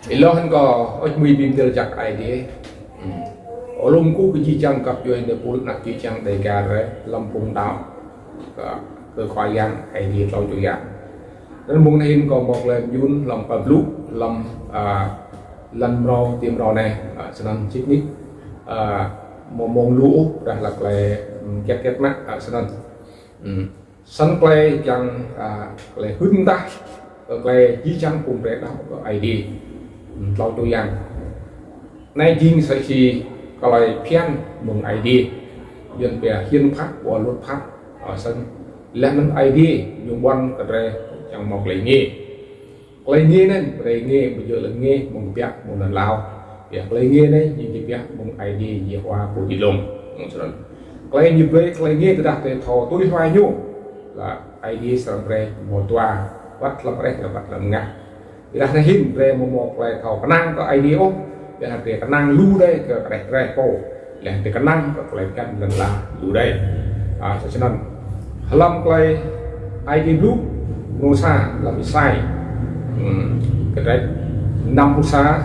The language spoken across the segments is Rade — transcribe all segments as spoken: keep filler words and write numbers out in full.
Êlâo hĭn kâo ŭč mui bi mdĭl jăk Aê Diê. Hlăm kơ jih jang găp djuê, êpul anak čô čang Dega drei hlăm phung đăo kơ, kơ Khua Yang Aê Diê tlâo čô yang. Anăn mông anei hĭn kâo mâo klei myun hlăm pă blŭ, hlăm, a, lăn mrâo ti mrâo anei, a, snăn čih nik, a, mâo mông lu ôh, dah lač klei, mm, kiăt kiăt mă, a, snăn. Mm. Snăn klei čiăng, a, klei hưn mdah, kơ klei jih jang phung drei đăo kơ Aê Diê, mm, tlâo čô yang. Anei jing sa čô klei bhiăn mơ̆ng Aê Diê, yuăn pia hiến pháp, bộ luật pháp, a, snăn. Leh anăn Aê Diê ñu ƀuăn kơ drei čiăng mâo klei êngiê. Klei êngiê anăn, klei êngiê, ƀu djŏ lĕ êngiê mơ̆ng kbiă, mơ̆ng lăn ala. Ya, klei êngiê anei, jing kbiă mơ̆ng Aê Diê Yêhôwa pô ti dlông. Mơ̆ng snăn. Klei ñu brei, klei êngiê tơdah drei thâo tui hlue ñu, lač Aê Diê srăng brei mâo dua, wăt hlăm areh, wăt hlăm mngăt. Ƀiădah anei hĭn, drei mâo mâo klei thâo knang kơ Aê Diê ôh, ƀiădah drei knang lu đei kơ areh drei pô. Leh drei knang kơ klei bhiăn lăn ala lu đei. A, sa snăn. Hlăm klei Aê Diê blŭ, mrô sa hlăm Y-Êsai. Hmm. Kdrêč năm pluh sa,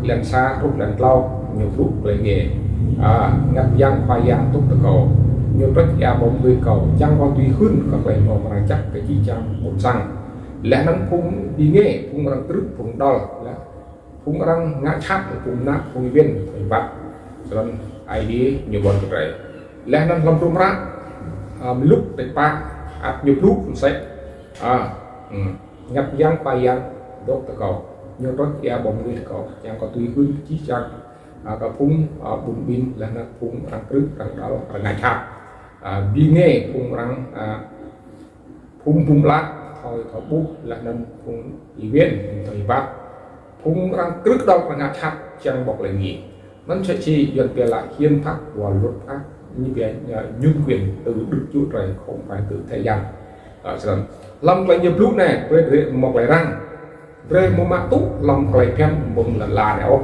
êlan sa truh êlan tlâo, ñu blŭ klei êngiê. A, Mngăt Yang Khua Yang dôk ti kâo. Ñu trôč êa ƀâo mngưi kâo, čiăng kâo dưi hưn kơ klei mrâo mrang jăk kơ jih jang ƀuôn sang. Leh anăn phung bi êngiê, phung arăng krư̆, phung đăl, leh phung arăng ngă jhat, phung mnă, phung êwĭn, phung êbat. Snăn Aê Diê ñu ƀuăn kơ drei. Leh anăn hlăm hdruôm hră, a, Luk kdrêč pă, ăt ñu blŭ msĕ. A, hmm. Mngăt Yang Khua Yang dôk ti kâo. Ñu trôč êa ƀâo mngưi ti kâo, čiăng kâo dưi hưn kơ jih jang, a, kơ phung, a, ƀun ƀin, leh anăn phung arăng krư̆, arăng đăl, arăng ngă jhat. A, bi êngiê, phung arăng, a, phung bum lak, thâo, thâo ƀuh, leh anăn phung êwĭn, thâo êbat. Phung arăng krư̆ đăl, arăng ngă jhat, čiăng mâo klei êngiê. Anăn sa čô yuăn pia lač hiến pháp, bộ luật pháp, ñu pia, a, nhân quyền, từ Đức Chúa Trời, không phải từ thế gian. A, snăn. Hlăm klei ñu blŭ anei, brei drei mâo klei răng. Drei amâo mă tŭ hlăm klei bhiăn mơ̆ng lăn ala anei ôh.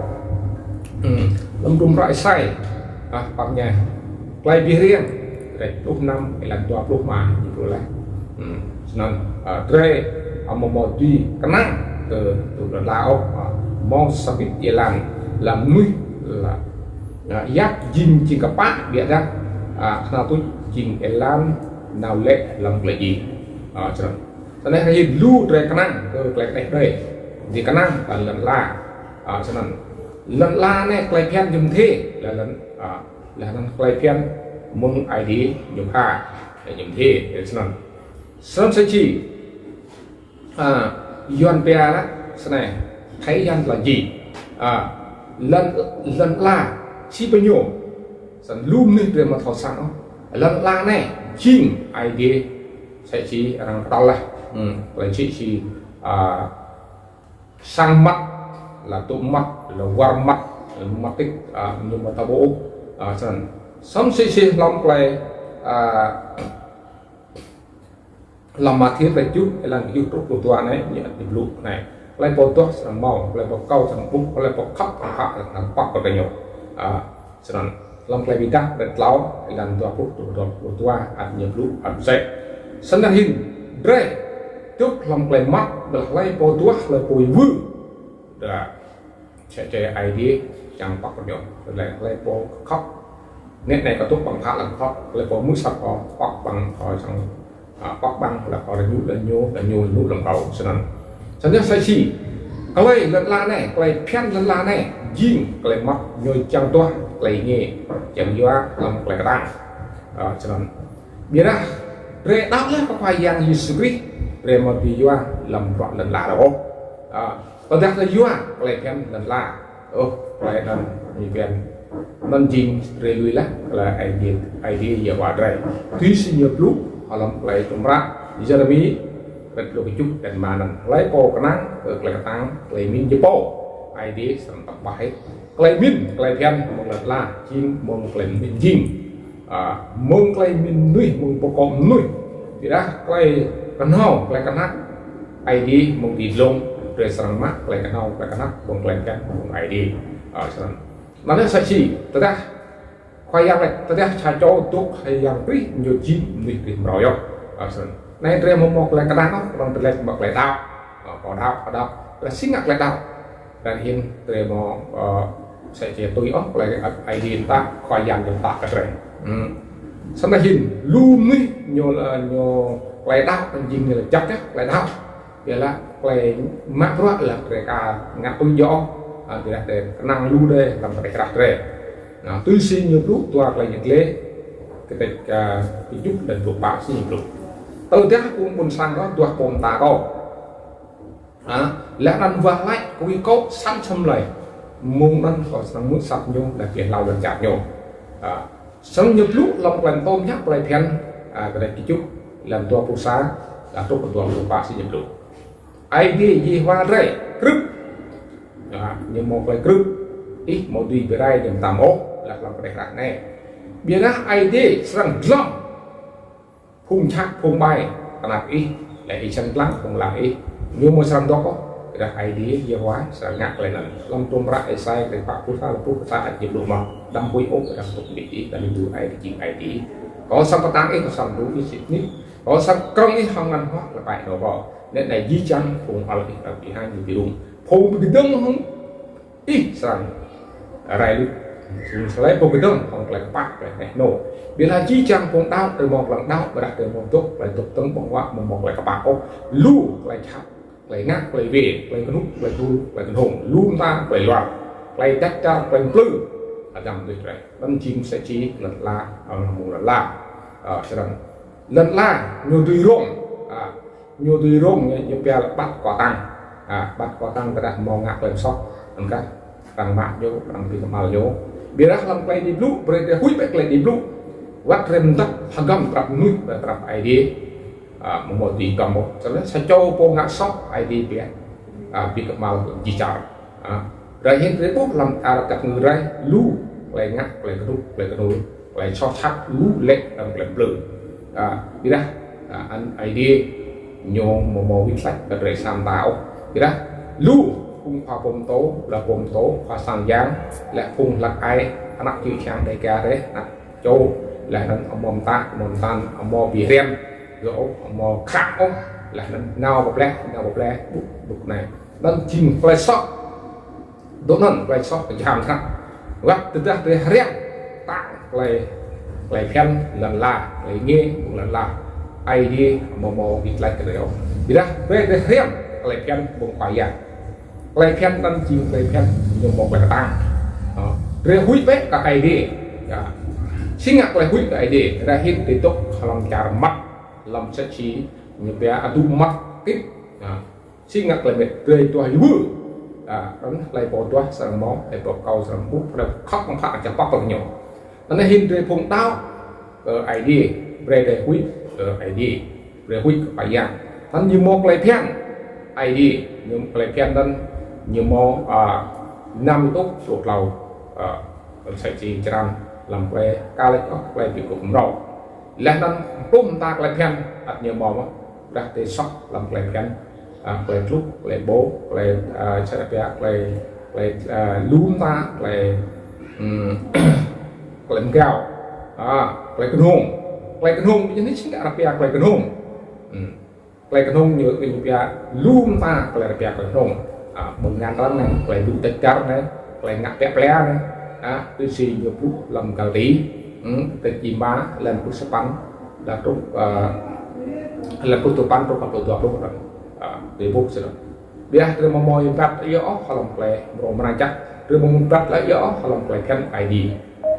Hmm. Hlăm hdruôm hră Y-Êsai, a, pă ñu. Klei Bi Hriêng, kdrêč pluh năm, êlan dua pluh êma, ñu blŭ leh. Hmm. Snăn, a, drei, a, amâo mâo dưi knang kơ, kơ lăn ala ôh, a, mâo sa bĭt êlan, leh mnuih, leh, a, yap jing, jing kpă, ƀiădah, a, knhal tuč jing êlan nao lĕ hlăm klei djiê. A, snăn. Snăn hĭn lu drei knang kơ klei kđeh đei. Drei knang kơ lăn ala. A, snăn. Lăn ala anei klei bhiăn ñu mdê, leh anăn, a, leh anăn klei bhiăn mơ̆ng Aê Diê ñu pha, ñu mdê, snăn. Snăn sa čô, a, yuăn pia lač, snei, thái dân là gì? A, lăn, lăn ala, si pơ ñu. Snăn lu mnuih drei amâo thâo săng ôh. Lăn ala anei, jing Aê Diê, sa čô arăng ktal leh. Hmm, klei čih si, a, sang măt, leh tŭ măt, leh war măt, leh măt tik, a, ñu măt tâo ƀô̆, a, snăn. Snăn si, si hlăm klei, a, hlăm Mathiơ kdrêč kjuh, êlan kjuh truh pluh dua anei, ñu ăt ñu blŭ anei. Hlei pô duah srăng mâo, hlei pô akâo srăng ƀuh, hlei pô khăp, khăp, srăng pŏk kơ ñu. A, snăn. Hlăm Klei Bi Êdah, kdrêč tlâo, êlan dua pluh, dua pluh dua, ăt ñu blŭ, ăt msĕ. Snăn hĭn, drei, dôk hlăm klei măt, ƀiădah hlei pô duah, hlei pô êwư. Dah, čĕ čĕ Aê Diê, čiăng pŏk kơ ñu. Hlei, hlei pô khăp. Nĕ anei kơ dôk ƀăng bhă hlăm khăp, hlei pô mưč asăp kâo, pŏk ƀăng kâo srăng, a, pŏk ƀăng leh kâo rơñu, rơñu, rơñu, rơñu hlăm kâo, snăn. Snăn sa čô. Klei lăn ala anei, klei bhiăn lăn ala anei, jing klei măt ñu čiăng duah, klei êngiê, čiăng yua hlăm klei ktang. A, snăn. Ƀiădah, drei đăo leh kơ Khua Yang Yêsu Krist, drei amâo dưi yua hlăm bruă lăn ala ôh. A, tơdah drei yua klei bhiăn lăn ala. Ôh, klei anăn ñu bhiăn. Anăn jing drei lui leh, klei Aê Diê, Aê Diê Yêhôwa drei. Tui si ñu blŭ, hlăm klei hdruôm hră, Yêrêmi, kdrêč pluh kjuh, êlan êma anăn. Hlei pô knang, kơ klei ktang, klei mĭn jih pô. Aê Diê srăng tăm pah hĕ. Klei mĭn, klei bhiăn, mơ̆ng lăn ala, jing mơ̆ng klei mĭn jing. A, mơ̆ng klei mĭn mnuih, mơ̆ng pô kŏ mnuih. Ƀiădah klei knhâo, klei knhăk, Aê Diê mơ̆ng ti dlông, drei srăng mă klei knhâo, klei knhăk, mơ̆ng klei bhiăn, mơ̆ng Aê Diê. A, snăn. Anăn sa čô, tơdah, Khua Yang lač, tơdah sa čô dôk Khua Yang Krist, ñu jing mnuih Krist mrâo yơh. A, snăn. Anei drei amâo mâo klei knang ôh, knŏng drei lač mâo klei đăo. A, kâo đăo, kâo đăo. Leh si ngă klei đăo. Drei hĭn drei mâo, ơ, msĕ si tui ôh klei Aê Diê mtă, Khua Yang ñu mtă kơ drei. Hmm. Snăn hĭn lu mnuih ñu, ơ, ñu klei đăo anăn jing ñu lač jăk yơh klei đăo. Ƀiădah klei mă bruă lač drei ka ngă tui djŏ, ơ, ƀiădah drei knang lu drei hlăm kđeh hrah drei. Nah, tui si ñu blŭ dua Klei Yăl Dliê, kdrêč, ơ, kjuh leh pluh pă si ñu blŭ: Tơdah ung ƀuôn sang kâo duah pô mta kâo, a, leh anăn wah lač kkuh kâo săn čhăm lei, mông anăn kâo srăng hmư̆ asăp ñu leh bi hlao lăn čar ñu. A, snăn ñu blŭ hlăm Klei Mtô Mñă Klei Bhiăn, a, kdrêč kjuh, hlăm dua pluh sa, hlăm truh dua pluh pă si ñu blŭ: Aê Diê Yêhôwa drei krưp. A, ñu mâo klei krưp. Ih amâo dưi bi rai ñu mtam ôh, lač hlăm kđeh hrah anei. Ƀiădah Aê Diê srăng dlăng phung jhat phung ƀai ti anăp ih, leh ih srăng dlăng phung lăn ih. Ñu amâo srăng dôk ôh, ƀiădah Aê Diê Yêhôwa srăng ngă klei anăn. Hlăm hdruôm hră Êsai kdrêč pă pluh sa, hlăm pluh sa ñu blŭ mơh: Đăm huĭ ôh, ƀiădah tŭk mbĭt ih, đăm êdu ai jing Aê Diê. Kâo srăng ktang ih, kâo srăng đru ih sĭt nik. Kâo srăng krơ̆ng ih hŏng anăn huă klei ƀai ênô kâo. Nĕ anei jih jang phung ăl ih arăng bi hêñ ñu bi rŭng. Phung bi kdơ̆ng hŏng ih srăng rai luč. Snăn hlei pô kdơ̆ng hŏng klei kpă, klei ênô. Ƀiădah jih jang phung đăo, drei mâo klei đăo, ƀiădah drei amâo dôk, klei dôk dơ̆ng ƀơ̆ng huă, amâo mâo klei kpă ôh. Lu klei jhat, klei ngă, klei wê, klei knŭk, klei đru, klei knhông, lu mta klei luar, klei dăč dar, klei mplư. Hdơ̆ng mnuih drei. Anăn jing msĕ si lăn ala, ơ, mơ̆ng lăn ala. Ơ, snăn lăn ala ñu dưi rông, a, ñu dưi rông ñu, ñu pia lač ƀăt kŏ tăng. A, ƀăt kŏ tăng tơdah mâo ngă klei soh, anăn kah arăng mă ñu, arăng bi kmhal ñu. Ƀiădah hlăm Klei Aê Diê blŭ, brei drei huĭ bĕ Klei Aê Diê blŭ. Wăt drei mdăp hgăm trăp mnuih, trăp Aê Diê, a, amâo mâo dưi hgăm ôh. Snăn sa čô pô ngă soh Aê Diê pia, a, bi kmhal jih čar. A, drei hĭn drei ƀuh hlăm čar Dap Kngư drei, lu klei ngă, klei knŭk, klei knhông, klei soh jhat, lu lĕ hlăm klei mplư. A, ƀiădah, a, anăn Aê Diê ñu amâo mâo wĭt lač kơ drei sa mta ôh. Ƀiădah lu phung khua pô mtô, leh pô mtô, khua sang yang, leh phung hlăk ai, anak čư̆ čhiăng Dêga drei, anak čô, leh anăn amâo mtă, amâo mtăn, amâo bi hriăm, gơ̆ ôh, amâo khăp ôh, leh anăn nao kơ pleh, nao kơ pleh, ƀuh, ƀuh anei. Anăn jing klei soh. Dôk anăn klei soh kjham snăk. Wăt tơdah drei hriăm ktang klei, klei bhiăn lăn ala, klei êngiê mơ̆ng lăn ala, Aê Diê amâo mâo wĭt lač kơ drei ôh. Ƀiădah drei, drei hriăm klei bhiăn mơ̆ng Khua Yang. Klei bhiăn anăn jing klei bhiăn ñu mâo klei ktang. Ơ, drei huĭ bĕ kơ Aê Diê. Ya. Si ngă klei huĭ kơ Aê Diê, drei hĭn drei dôk hlăm čar mmăt, hlăm msĕ si ñu pia adu mmăt kĭt. Ya. Si ngă klei mĭt, drei duah yua. A, anăn hlei pô duah srăng mâo, hlei pô akâo srăng ƀuh, hlei pô khăp mơ̆ng khăp čăp pap ñu. Anăn hĭn drei phung đăo kơ Aê Diê, brei drei huĭ kơ Aê Diê, brei huĭ kơ Khua Yang. Anăn ñu mâo klei bhiăn Aê Diê, ñu klei bhiăn anăn ñu mâo, a, năm êtuh pluh tlâo, a, msĕ si črăn hlăm klei ka lač ôh, klei bi kkuh mrâo. Leh anăn pluh mta klei bhiăn ăt ñu mâo mơh, ƀiădah drei soh hlăm klei bhiăn, a, klei tluh, klei ƀô, klei, a, čăt pia klei, klei, a, lu mta klei, hmm, klei mgao. A, klei knhông. Klei knhông, ƀiădah anei si ngă arăng pia klei knhông. Hmm. Klei knhông ñu, ñu pia lu mta klei arăng pia klei knhông. A, mơ̆ng ngăn răng anei, klei blŭ dăč dar anei, klei ngă pia plia anei. A, tui si ñu blŭ hlăm Galati, hmm, kdrêč êma, hlăm pluh sa păn, hlăm truh, a, hlăm pluh dua păn truh kơ pluh dua pluh anăn. A, drei ƀuh snăn. Ƀiădah drei amâo mâo êbat yơh ôh hlăm klei mrâo mrang jăk. Drei amâo mâo êbat leh yơh ôh hlăm klei bhiăn Aê Diê.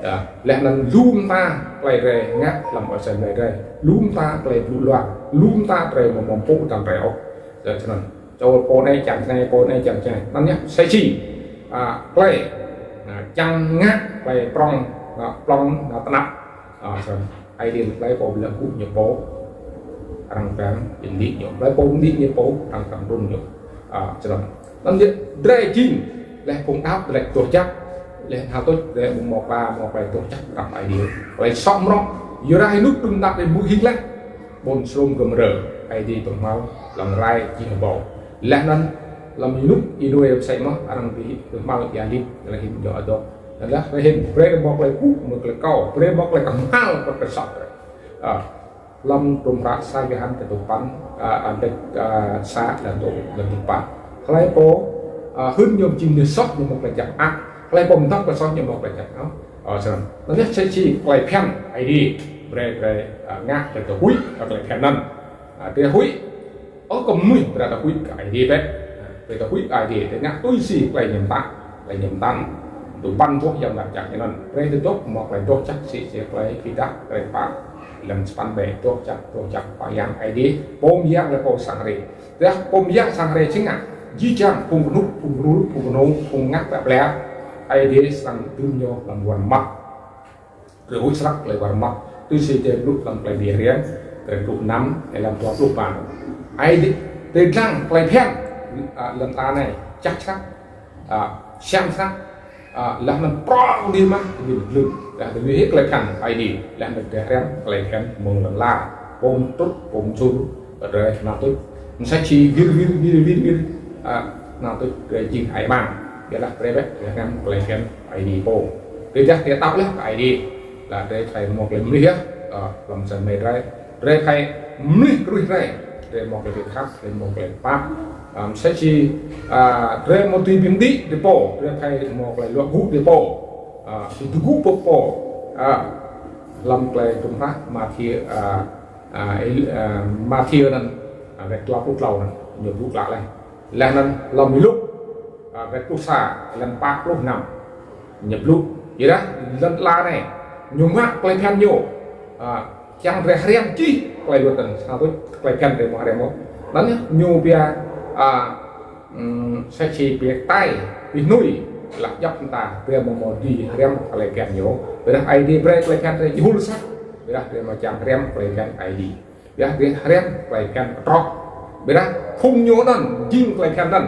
Ya, leh anăn lu mta klei drei ngă hlăm asei mlei drei. Lu mta klei blŭ luar. Lu mta drei amâo mâo mpŭ hdơ̆ng drei ôh. Ya, snăn. Čô pô anei čiăng snei, pô anei čiăng snei. Anăn yơh msĕ si, a, klei, a, čiăng ngă klei prŏng, a, prŏng, a, tnap. A, snăn. Aê Diê lač hlei pô bi lăng kkuh ñu pô, arăng čiăng bi mđĭ ñu. Hlei pô mđĭ ñu pô, arăng čiăng trŭn ñu. A, snăn. Anăn yơh drei jing, leh phung đăo, leh doh jăk, leh knhal tuč, leh amâo mâo kla, mâo klei doh jăk hlăm Aê Diê. Klei soh mrâo, yua dah ênuk đưm đăp drei ƀuh hĭn leh. Ƀuôn Sôdôm Gômôrơ, Aê Diê bi kmhal, hlăm rai jing hbâo. Leh anăn, hlăm ênuk Y-Nôê msĕ mơh, arăng bi kmhal êa lip, leh hĭn djŏ adôk. Leh hĭn, brei mâo klei kkuh, mâo klei akâo, brei mâo klei kmhal, kơ klei soh drei. A, hlăm hdruôm hră sa Yôhan kdrêč dua păn, a, kdrêč, a, sa, hlăm dua, hlăm dua păn. Hlei pô Ơ, hưn ñu jing ñu soh ñu mâo klei jăk mơak. Klei pô mdăp klei soh ñu mâo klei jăk mơak. Ơ, snăn. Anăn yơh msĕ si klei bhiăn Aê Diê. Brei, brei, ơ, ngă klei tơ huĭ, ơ, klei bhiăn anăn. Ơ, drei huĭ. Ơ, kơ mnuih, brei tơ huĭ kơ Aê Diê bĕ. Ơ, brei tơ huĭ kơ Aê Diê. Drei ngă tui si klei ñu mtă, klei ñu mtă. Dôk ƀuăn boh yang mngăt jăk ñu anăn. Brei drei dôk mâo klei doh jăk si, si klei bi êdah, klei pă. Hlăm sa păn bĕ doh jăk, doh jăk Khua Yang Aê Diê. Pô myang leh pô sang hriê. Tơdah pô myang sang hriê si ngă, jih jang phung knŭk, phung knŭk, phung knŭk, phung ngă ƀlă ƀlă, Aê Diê srăng dưm ñu hlăm war mmăt. Drei huĭ snăk klei war mmăt. Tui si drei blŭ hlăm klei bi hriăm, drei blŭ năm, hlăm dua pluh pă. Aê Diê, drei dlăng klei bhiăn, ơ, hlăm ta anei, jăk snăk, ơ, siam snăk, ơ, leh anăn prŏng dih mơh, dih glưn. Leh anăn dih klei bhiăn Aê Diê, leh anăn drei hriăm klei bhiăn mơ̆ng lăn ala. Pô mtrŭt, pô mčŭr, drei knhal tuč. Msĕ si wir, wir, wir, wir, wir. Ơ, knhal tuč drei jing ai mang. Ƀiădah drei bĕ, drei hriăm klei bhiăn Aê Diê pô. Drei dah drei tăp leh kơ Aê Diê. Leh drei phải mâo klei mlih yơh, ơ, hlăm asei mlei drei. Drei phải mlih kruih drei. Drei mâo klei bi khăp, drei mâo klei pap. Ơ, msĕ si, ơ, drei mâo tui bi mđĭ drei pô, drei phải mâo klei luă gŭ drei pô. Ơ, si tơgŭ pô pô. Ơ, hlăm klei tum hrah Mathiơ, ơ, ơ, il-, ơ, Mathiơ anăn, ơ, wĕt dua pluh tlâo anăn, ñu blŭ klă leh. Leh anăn hlăm Y-Luk, ơ, wĕt pluh sa, hlăm pă pluh năm. Ñu blŭ, ƀiădah lăn ala anei, ñu mă klei bhiăn ñu, ơ, čiăng drei hriăm čih klei luăt anăn, sa tuč klei bhiăn drei mâo hriăm mơh. Anăn ñu pia, ơ, ưm, msĕ si pia tai, bi hnui, leh djăp mta, drei mâo mâo dưi hriăm klei bhiăn ñu. Ƀiădah Aê Diê brei klei bhiăn drei jhul sah, ƀiădah drei mâo čiăng hriăm klei bhiăn Aê Diê. Ƀiădah drei hriăm klei bhiăn ktrŏ. Ƀiădah phung ñu anăn, jing klei bhiăn anăn.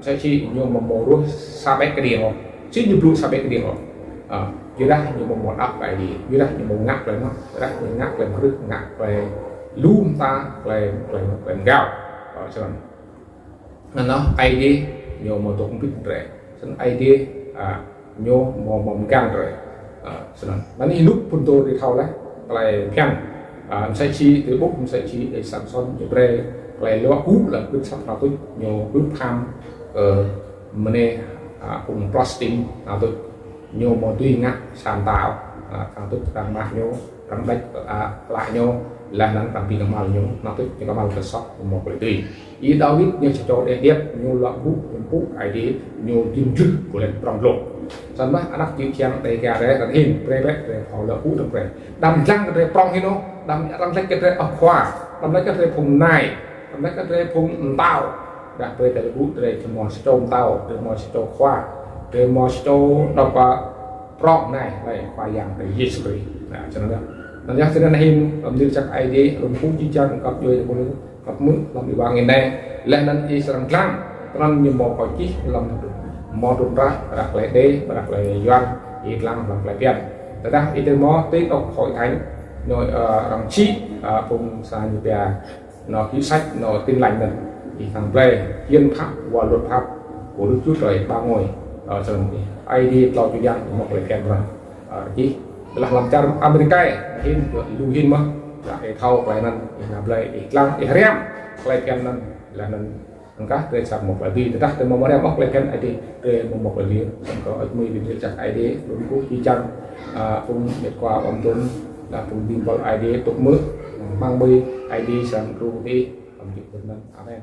Msĕ si ñu mâo mâo ruh sa ƀĕ kđiêng ôh. Si ñu blŭ sa ƀĕ kđiêng ôh. Ơ, ƀiădah ñu mâo mâo đăp Aê Diê. Ƀiădah ñu mâo ngă klei mơh. Ƀiădah ñu ngă klei mơh, ngă klei lu mta, klei, klei, klei mgao. Ơ, snăn. Anăn Aê Diê ñu mâo dôk mbĭt drei. Snăn Aê Diê, ơ, ñu mâo, mâo mgang drei. Ơ, snăn. Anăn ênuk phŭn dô drei thâo leh, klei bhiăn. Ơ, msĕ si drei ƀuh, msĕ si Samsôn ñu brei klei luă gŭ leh kơ asăp knhal tuč, ñu hưp ham, ơ, mniê, ơ, phung Palestin knhal tuč. Ñu mâo dưi ngă sa mta, ơ, knhal tuč arăng mah ñu, arăng đĕč, ơ, ală ñu, leh anăn arăng bi kmhal ñu, knhal tuč ñu kmhal kơ soh, ñu mâo klei dưi. Y-Đawit ñu sa čô điêt điêt, ñu luă gŭ, ñu mpŭ Aê Diê, ñu dưm jưh kơ leh prŏng dlông. Snăn mơh anak čư̆ čiăng Dega drei, arăng hĭn, brei bĕ, drei thâo luă gŭ dơ̆ng brei. Đăm dlăng kơ drei prŏng hĭn ôh, đăm arăng lač kơ drei ơ khua, đăm lač kơ drei phung nai, đăm lač kơ drei phung mtao. Ƀiădah brei drei luă gŭ, drei mâo sa čô mtao, drei mâo sa čô khua, drei mâo sa čô dôk, ơ, prŏng nai, leh Khua Yang drei Yêsu Krist. Anăn, snăn yơh. Anăn yơh, snăn hĭn, hlăm dĭl jăk Aê Diê, hlăm phung jih jang găp djuê, hlăm kăp mŭt, hlăm êwa angĭn anei, leh anăn ih srăng dlăng, anăn ñu mâo kơ čih, hlăm mâo hdruôm hră, hră klei Êđê, hră klei Yuăn, ih dlăng hlăm klei bhiăn. Tơdah ih drei mâo, ti dôk hội thánh, ñu, ơ, arăng čih, ơ, phung sa ñu pia, nó chính sách, nó Tin Lành anăn. Ih thâo blei, hiến pháp và luật pháp của Đức Chúa Trời ba ngôi. Ơ, snăn, Aê Diê tlâo čô yang, mâo klei bhiăn mơh. Ơ, čih, leh hlăm čar Amêrika, hĭn, lu hĭn mơh. Leh ih thâo klei anăn, ih nao blei, ih dlăng, ih hriăm klei bhiăn anăn, leh anăn, anăn kah, drei srăng mâo klei dưi, tơdah drei mâo hriăm mâo klei bhiăn Aê Diê, drei mâo mâo klei dưi, snăn kơ ăt mui bi mdĭl jăk Aê Diê, hlăm kơ jih jang, ơ, phung mĭt khua ƀăng tŭn, leh phung dĭng buăl Aê Diê, tŭk mơh, hmăng mui Aê Diê srăng đru dih, hlăm jih jang anăn. Amen.